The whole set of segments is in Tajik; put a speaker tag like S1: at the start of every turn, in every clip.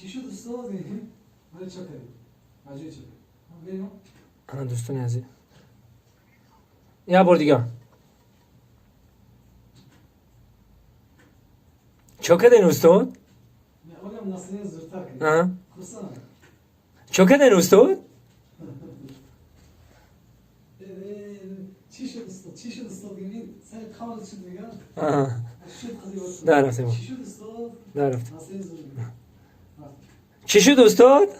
S1: Чӣ шуд, устод? Вале чо кардӣ? Маҷбур чо кардӣ? Берем.
S2: Ана, дӯстони азиз, як бор дигар чо карден, устод?
S1: Олям настроение зуртар кардӣ. Хурсанд.
S2: Чо карден, устод?
S1: Чӣ шуд, устод? Чӣ шуд, устод? Сари қавл шуд мегам. Шуд қазия.
S2: Дар рафтем.
S1: Чӣ шуд, устод?
S2: Дар рафтем.
S1: Настроение зур.
S2: Чӣ шуд, устод?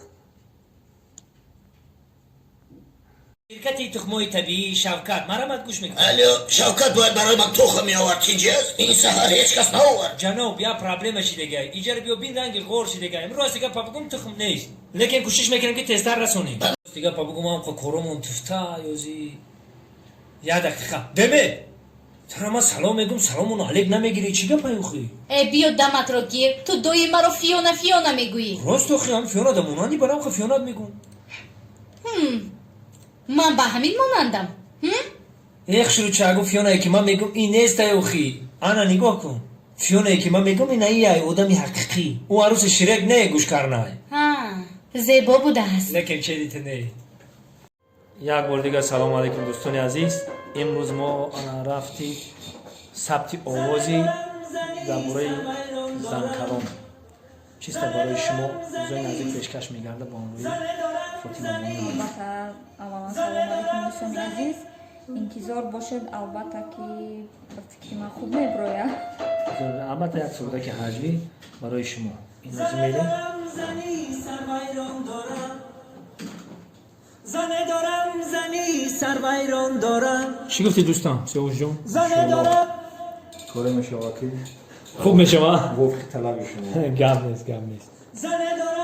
S2: Ширкати тухмҳои табиии «Шавкат», марамат, гӯш мекунад.
S3: Алло, Шавкат бояд барои ман тухм меовард. Чинҷиаст? Ин саҳар ҳеҷ кас наовард.
S2: Ҷаноб, як проблема шидагай. Иҷара биё бин, ранги ғор шидагай. Рост гапа бигум, тухм нест, лекин кӯшиш мекунем, ки тезтар расонем. Рост гапа бигум, ҳам коромон туфта ёзи. Як дақиқа деме тара, ман салом мегум, саломон алек намегирӣ. Чӣ гапай охи?
S4: Э, биё, даматро гир. Ту доим маро Фиона, Фиона мегӯӣ.
S2: Рост, охи, ҳам Фиона да монанди, барам ха Фионат мегум.
S4: Ман ба ҳамин монандам?
S2: Эх, шуру чагу, Фионае ки ман мегум, ин нестай охи. Ана, нигоҳ кун, Фионае ки ман мегум, ин аияй, одами ҳақиқӣ. Ӯ арӯси Ширек не, гӯш карнай.
S4: Зебо будааст.
S2: Лекин чедите не. Як бор дигар салому алайкум, дӯстони азиз. Имрӯз мо ана рафти сабти овози дар бораи занкалон чиста барои шумо, рӯзои наздик, пешкаш мегарда бо ҳамроҳи Фотима Бону.
S5: Албатта, аввалан салому алайкум, дӯстони азиз. Интизор бошед, албатта, ки ба фикри ман хуб меброяд.
S2: Албатта, як сурудаки ҳаҷвӣ барои шумо имрӯз мерем.
S6: Зани сарвайрон дорам, зане дорам, зани сарвайрон дорам.
S2: Чӣ гуфтӣ, дӯстон, Сиёвушҷон?
S6: Зане дорам.
S7: Коре мешава, ки
S2: Хуб мешава.
S7: мувофиқи талаби шумо.
S2: Гап нест, гап нест.
S6: Зане дорам.